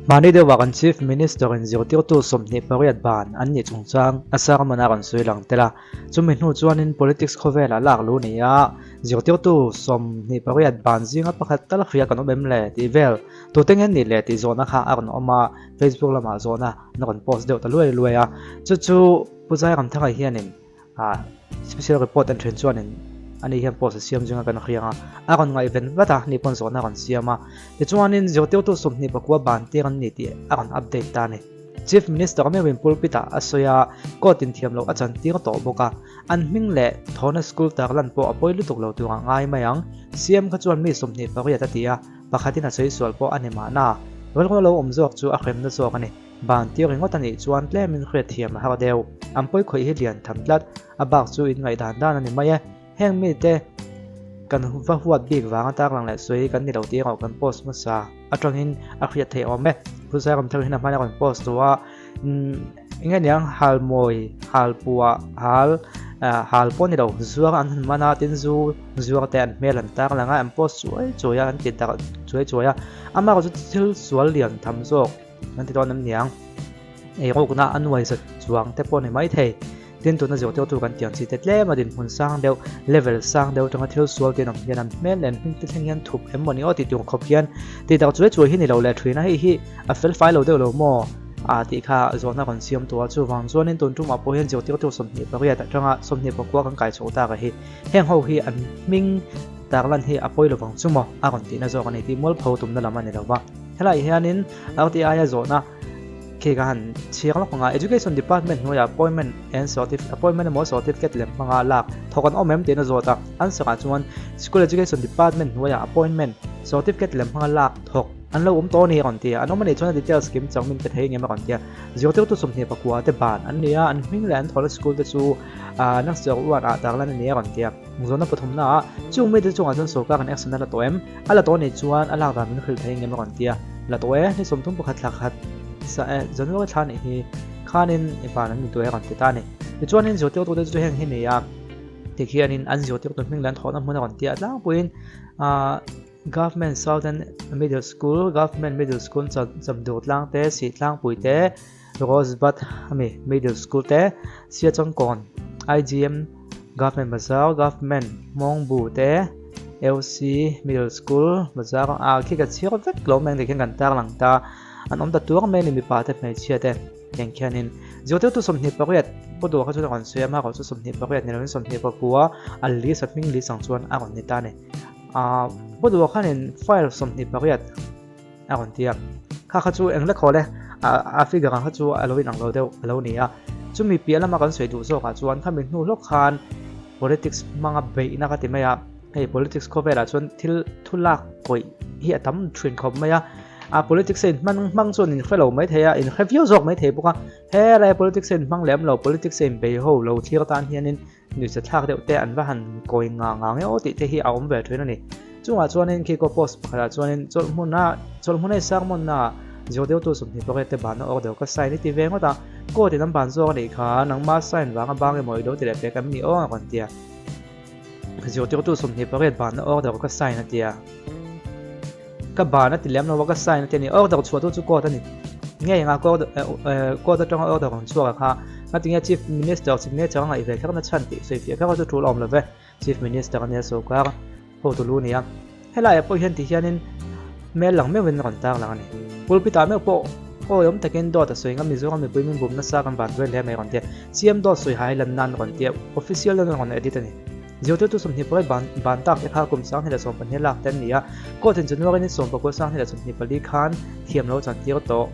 Hmani deuhah kan Chief Minister-in zirtirtu 28 ban an nih chungchang a sermon a rawn sawi lang tel a. Chumi hnu chuanin politics khawvelah lak lu ni a, zirtirtu 28 ban zinga pakhat tal hria kan awm em le tih vel tute nge nih le tih zawhna kha a rawn awm a, Facebook lamah zawhna an rawn post deuh ta luai luai a. Chu chu Pu Zairamthanga hianin Ah special report an then chuanin ani hian post a siam zinga kan hriang a, a rawn ngaihven vat a, ni pawn zawhna a rawn siam a. Tichuanin zirtirtu 21 ban tir an ni tih a rawn update ta a ni. Chief Minister meuhin pulpit ah a sawi a, court in thiam loh a chan tir tawh bawk a, an hming leh thawhna school tar lan pawh a pawi lutuk lo tur a ngai mai ang. CM kha chuan mi 28 a ti a, pakhatin a sawi sual pawh a ni mahna, rilru lo awm zawk chu a hremna zawk a ni. Ban tir ringawt a nih chuan tlemin hriat thiam a har deuh. An pawi khawih hi lian tham tlat, a bak chu in ngaihdan dan a ni mai e. Heng mite kan va huat bik vanga tarlang leh sawi kan ni lo tih erawh kan post hmasa atangin a hriat theih awm e. Pu Zairamthar hian a hmana rawn post tawh a, eng nge niang halmawi, halpuah, hal, hal pawh a ni lo, zuar an han man a, tin zu zuar te an hmel an tarlang a, an post chuai chuai a, an ti darh chuai chuai a, amah erawh chu thil sual lian tham zawk. An ti dawn em niang? Eirukna a nuai zat chuang te pawh a ni maithei. Tin, tuna zirtirtu kan tiang chi te tlem a dinhmun sang deuh, level sang deuh atanga thil sual te an awm hian an hmel leh an hming te thleng hian thup em maw ni aw tih tur khawp hian tih tak chuai chuai hi ni lo leh thin a, hei hi a fel fai lo deuh lo maw? A tih kha zawhna kan siam tawh a, chuvang chuanin tun tumah pawh hian zirtirtu 28 atanga 29 kan kai chhoh tak a hi. Heng ho hi an hming tarlan hi a pawi lovang chu maw? A rawn tihna zawk a ni tih mualpho tumna lam a ni lo va. Helaiah hianin RTI a zawhna khi ka han chhiar lawk ang a, Education Department hnuaiah appointment and certificate appointment emaw certificate lem hmanga lak thawk an awm em tiin a zawt a, answer ah chuan School Education Department hnuaiah appointment certificate lem hmanga lak thawk an lo awm tawh a ni a rawn ti a, an awm a nih chuan a details kim chang min pe thei ngem a rawn ti a, zirtirtu 29 te ban an ni a, an hming leh an thawhna school te chu Naxer uan ah tarlan a ni a rawn ti a, zawhna pathumna ah chung mite chungah chuan sorkar in action a la tawh em? A la tawh nih chuan a lak dan min hrilh thei ngem a rawn ti a, la tawh e, ni 31 thla khat sa e, January thla nih hi khanin i van an ni duai a rawn ti ta a ni. Tichuanin zirtirtute chu heng hi ni a, tikhianin an zirtirtu hming leh an thawhna hmun a rawn ti a, tlangpuiin ah Government Southern Middle School, Government Middle School Chamdur tlang te, Sih tlangpui te, Rosebud ami Middle School te, Siachangkawn, IGM Government Bazar, Government Hmawngbu te, LC Middle School Bazar ah khi ka chhiar vek lo mai ang tikhian kan tarlang ta an awm ta tuar mai a ni mipa te hmeichhia te tiang khianin zirtirtu 28 pu dawr kha chuan a rawn sawi a amaherawhchu 28 ni lovin 29 a list a hming list ang chuan a rawn ni ta a ni ah pu dawr khanin file 28 a rawn ti a kha kha chu eng lek haw le a figure ang kha chu a lo inang lo deuh a lo ni a chumi piah lama kan sawi duh zawkah chuan khami hnu hlawk khan politics hmanga beihna ka ti mai a hei politics khawvelah chuan thil thu lak kawih hi a tam thin khawp mai a a politics a inhmang hmang chuan in hre lo mai thei a in hre viau zawk mai thei bawk a helai politics a inhmang lem lo politics a inbei ho lo thlir tan hianin Nuihza thlak deuh te an va han kawi nga nga nge aw tih te hi a awm ve thin a ni. Chungah chuanin khi kaw post pakhatah chuanin chawlhhmuna chawlhhmuna i sermon-na zirtirtu 28 te banna awk deuh ka sign i ti ve ngawt a, court in an ban zawk a nih kha nangma sign vanga bang emaw i lo ti leh pek em ni aw a rawn ti a. Zirtirtu 28 banna awk deuh ka sign a ti a. Ka ban a ti lem lo a ka sign a ti a ni. Order chhuah tu chu court a ni ngei ang a, court court atanga order rawn chhuak a kha ngatinge Chief Minister signature a ngaih ve kher na chhan tih sawi fiah kher a chu tul a awm lo ve. Chief Minister a nia sawrkar hotu lu a ni a. Helaiah pawh hian ti hianin hmel lang meuhin a rawn tar lang a ni. Pulpit ah meuh pawh awi awm takin dawt a sawi ngam Mizoram mipui min bum nasa kan van duai hle mai a rawn ti a. CM dawt sawi hai lan nan a rawn ti a, official an rawn edit a ni. Zirtirtu 28 ban ban tak te kha kum 2012 lak te an ni a, court in January ni 19 2024 khan thiam lo chan tir tawh.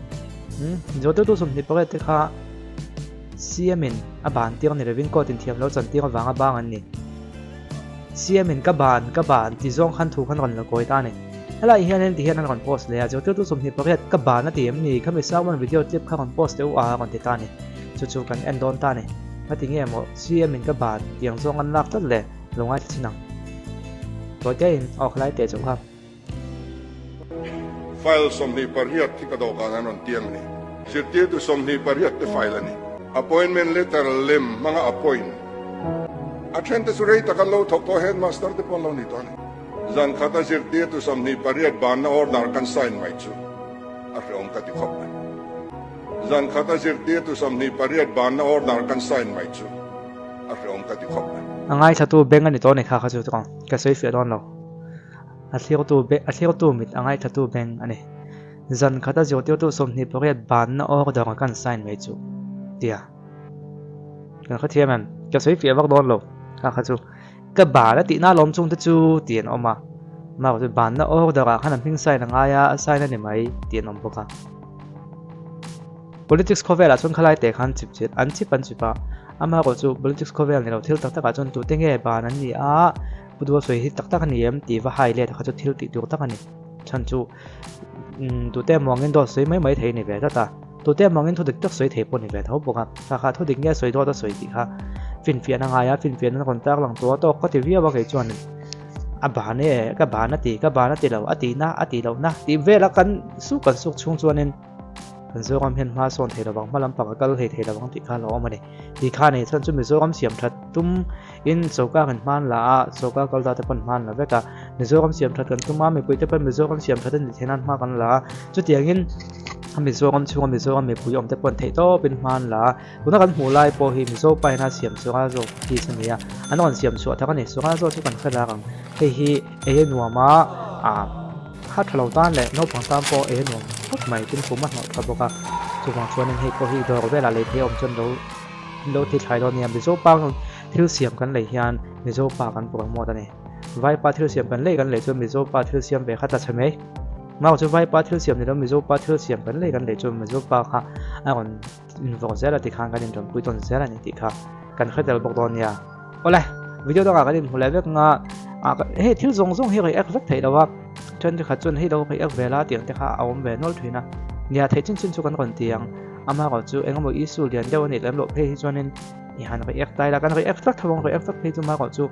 Zirtirtu 28 te kha CM in a ban tir ni lovin court in thiam lo chan tir avanga bang an ni. CM in ka ban ka ban ti zawng khan thu khan rawn la kawi ta a ni. Helai hianin ti hian an rawn post leh a, zirtirtu 28 ka ban a ti em ni? Khami sermon video clip kha rawn post teh u a rawn ti ta a ni. Chu chu kan en dawn ta a ni. Ngati nge maw CM in ka ban tiang zawng an lak tlat le lo ngaithla chin ang. Tawite in awk lai teh chauh kha. File 28 hi ka dawhkan an rawn tiang a ni. Zirtirtu 28 te file a ni. Appointment letter lem hmanga appoint a then te chu rei tak an lo thawk tawh headmaster te pawh an lo ni tawh a ni. Zan khata zirtirtu 28 banna order kan sign mai chu. A hreawm ka ti khawp mai. Zan khata zirtirtu 28 banna order kan sign mai chu a hreawm ka ti khawp mai. A ngaithlatu beng a ni tawh a ni kha kha chu tawng ka sawi fiah dawn lo. A thlirtu a thlirtu mit a ngaithlatu beng a ni. Zan khata zirtirtu 28 banna order kan sign mai chu tia. Kan hrethiam em? Ka sawi fiah vak dawn lo kha kha chu. Ka ban a tihna lawm chung te chu tih an awm a, Mark chu banna order ah khan a hming sign a ngai a, a sign a ni mai tih an awm bawk a. Politics khawvelah chuan khalai teh khan chip chip an chip an chip a, amaherawh chu politics khawvel ni lo thil tak takah chuan tute nge ban an ni a, Pu Duha sawi hi tak tak a ni em tih va hai let kha chu thil tih tur tak a ni. Chhan chu tute emaw angin dawt sawi mai mai thei a ni ve tlat a, tute emaw angin thu dik tak sawi thei pawh a ni ve tho bawk a, kha kha thu dik nge sawi dawt a sawi tih kha finfiahna ngai a, finfiahna rawn tar lang tawh a tawk ka ti viau a kei chuan a ban e ka ban a ti ka ban a ti lo a tihna a tih lohna tih vel a kan suk kan suk chhung chuanin kan Zoram hian hma sawn thei lovang hma lampang a kal hlei thei lovang tih kha a lo awm a ni. Tih kha nei chuan chu Mizoram siam that tum in choka kan hman la a, choka kal ta te pawn hman la vek a, Mizoram siam that kan tum a, mipui te pawn Mizoram siam that a nih theih nan hma kan la a, chutiangin a Mizoram chhunga Mizoram mipui awm te pawn theih tawpin hman la a, tuna kan hmuh lai pawh hi Mizo pa ina siam Sawra zawk piece a ni a, an rawn siam chhuah tak a ni, Sawra zawk chu kan hre lar ang, hei hi ei a nuam a, ah kha tha lo tan leh naupang tan pawh ei a nuam khawp mai, tin kum a hnawh tha bawk a, chuvang chuanin hei pawh hi dawr velah lei theih a awm chuan lo. Lo ti thlai dawn nia, Mizo pa thil siam kan lei hian Mizo pa kan promote a ni. Vai pa thil siam kan lei kan lei chuan Mizo pa thil siam ve kha tla chhe mai. Mau chu vai pa thil siam ni lo Mizo pa thil siam kan lei kan lei chuan Mizo pa kha a rawn invawrh zel a tikhan kan inrawnpui tawn zel a ni tih kha kan hre tel bawk dawn nia. Awle, video dangah kan inhmu leh vek nga, hei thil zawng zawng hi react vek theih lo a, then khat chuan hei lo react ve la tiang te kha a awm ve nual thin a. Nia theih chin chin chu kan rawn ti ang. Amaherawh chu eng emaw issue lian deuh a nih lem loh phei hi chuanin i han react ta ila, kan react vek tho ang, react vek phei chu amaherawh chu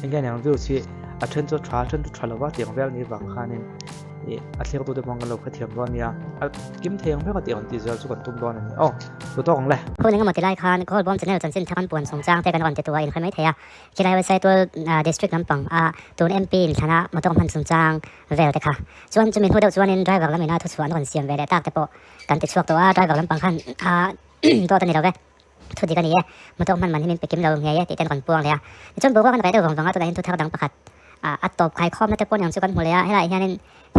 eng nge niang views hi a then chu a tha a then chu tha lo va tiang vel ni vang khanin ih a thlir tute pawh kan lo hrethiam dawn a nia, a kim thei ang vek a tih ang tih zel chu kan tum dawn a ni aw, tu tawk ang le. Hun engemaw ti lai khan Khawlbawm channel chanchin thar an puan chungchang te kan rawn ti tu a inhre mai thei a, khilai website tual district lampang a tun MP inthlana motor hman chungchang vel te kha chuan chumi hnu deuh chuanin driver lamina thuchhuah an rawn siam ve leh tak te pawh Kan ti chhuak tawh a, driver lampang khan a dawt a ni lo ve, thu dik a ni e, motor hman man hi min pe kim lo ngei e tih te an rawn puang leh a. Tichuan boruak an reh deuh vang vang a, tunah hian thu thar dang pakhat a tawp khai khawmna te pawh ni ang chu kan hmu leh a, helaiah hianin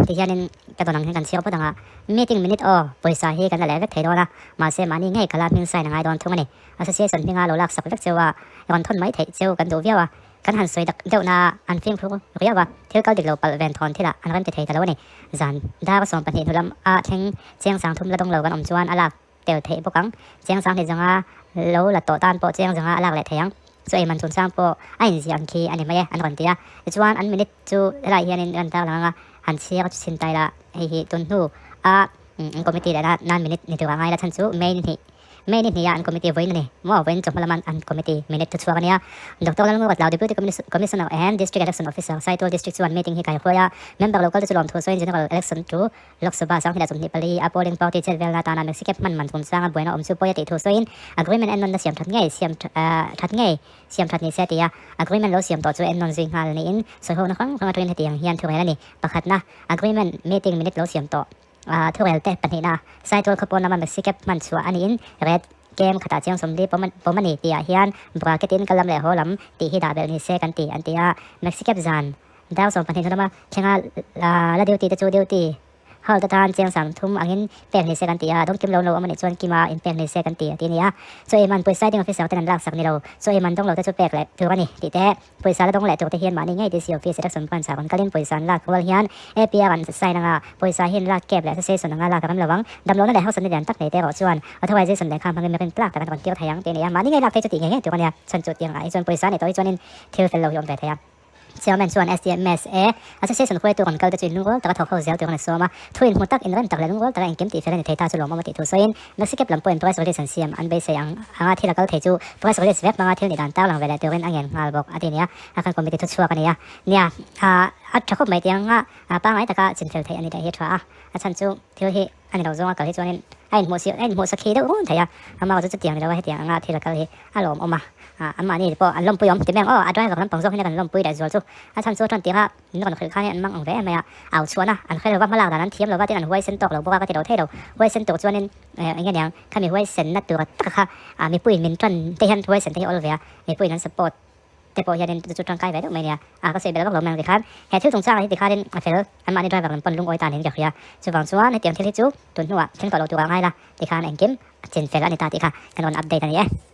ti hianin ka dawn ang hian kan chhiar phawt ang a, meeting minute aw pawisa hi kan la leh vek thei dawn a, mahse mahni ngei khala hming sign a ngai dawn thung a ni. Association hminga lo laksak vek cheu a, rawn thawn mai theih cheu kan duh viau a. Kan han sawi dak deuh na an fimkhur riau a, thil kal dik lo palh ven thawn thilah an rem ti thei ta lo a ni. Zan dar 12 hnu lam a thleng chiang sang thum la dawng lo kan awm chuan a lak tel theih bawk ang. Chiang sang hnih zanga lo la tawh tan pawh chiang zanga a lak leh thei ang. Chu ei man chungchang pawh a inziah ang khi a ni mai e an rawn ti a. Tichuan an minute chu helaiah hianin kan tarlang ang a, han chhiar chhin ta ila hei hi tun hnu a committee leh nan minute ni tur a ngai la chhan chu May ni hnih May ni hniha an committee vawiin a ni maw? Vawiin chawhma lama an committee minute thu chhuak a nia. Doctor Lalnguratlau, Deputy Commissioner and District Election Officer, Saitual District chuan meeting hi kaihruai a, member local te chu lawmthu sawiin General Election to Lok Sabha 2024 a polling party chet velna atana Maxicab hman man chungchanga buaina awm chu pawi a tih thu sawiin agreement ennawnna siam that ngei siam that ngei siam that ni se tia agreement lo siam tawh chu ennawn zui nghal niin sawihawkna hrang hrang atangin hetiang hian thurel a ni. Pakhatna, agreement meeting minute lo siam tawh. Thurel te pahnihna Saitual khawpawn lama Maxicab hman chhuah a niin red kem khatah chiang 40 pawm a ni tihah hian bracket in kal lam leh haw lam tih hi dah belh ni se kan ti an ti a. Maxicab zan dar 12 hnu lama thlenga la duty te chu duty halt atan chiang 30 angin pek ni se kan ti a, dawng kim lo lo awm a nih chuan kima inpek ni se kan ti a ti a ni a. Chaw ei man pawisa ding officer ten an laksak ni lo, chaw ei man dawng lo te chu pek leh tur a ni tih te. Pawisa la dawng leh turte hian mahni ngei DC office election branch ah rawn kalin pawisa an lak rual hian APR an sign anga pawisa hi an lak kep leh association anga lak a rem lo ang. Damlohna leh hausakna lian tak nei te erawh chuan authorization lehkha hmangin mi rin tlak tak an rawn tir thei ang tih a ni a. Mahni ngei lak phei chu tih ngei ngei tur a nia. Chhan chu tiang ah hi chuan pawisa nei tawh hi chuanin thil fel lo hi awm ve thei a. Chairman chuan SDMSA association hruaitu rawn kal te chu inlungrual taka thawk ho zel tur a ni sawm a. Thu inhmu tak, inrem tak leh lungrual taka engkim tih fel a ni thei ta chu lawmawm a tih thu sawiin Maxicab lam pawhin press release an siam an beisei ang anga thil a kal thei chu press release vek hmanga thil nih dan tarlang ve leh turin a ngen nghal bawk a ti nia. A kan committee thu chhuak a ni a. Nia, a tha khawp mai tih anga pangngai taka chinfel theih a ni leh hi a tha a. A chhan chu thil hi a ni lo zawnga kal hi chuanin a A inhmuh si a inhmuh sakhi deuh run thei a, amah chu chutiang ni lo a hetiang anga thil a kal hi a lawmawm a, anmahni pawh an lawmpui awm ti mai ang aw, a driver lampang zawk hian a kan lawmpui leh zual chu a chhan chu a ṭan tirha min rawn hrilh khan hian an mang ang ve em mai a, au chhuahna an hre lova hmalak dan an thiam lova tin an huaisen tawk lo bawk a ka ti lo thei lo, huaisen tur chuanin eng nge niang khami huaisenna tura taka kha mipuiin min ṭan te hian huaisen te hi awl ve a, mipuiin an support. Te pawh hianin chu chu tangkai ve deuh mai nia. A ka sawi belh vak lo mai ang tikhan he thil chungchangah hi tikhanin a fel anmahni driver lam pawn lungawi tan in ka hria. Chuvang chuan hetiang thil hi chu tun hnuah thleng tawh lo turah ngai la tikhan engkim a chin fel a ni ta tih kha kan rawn update a ni e.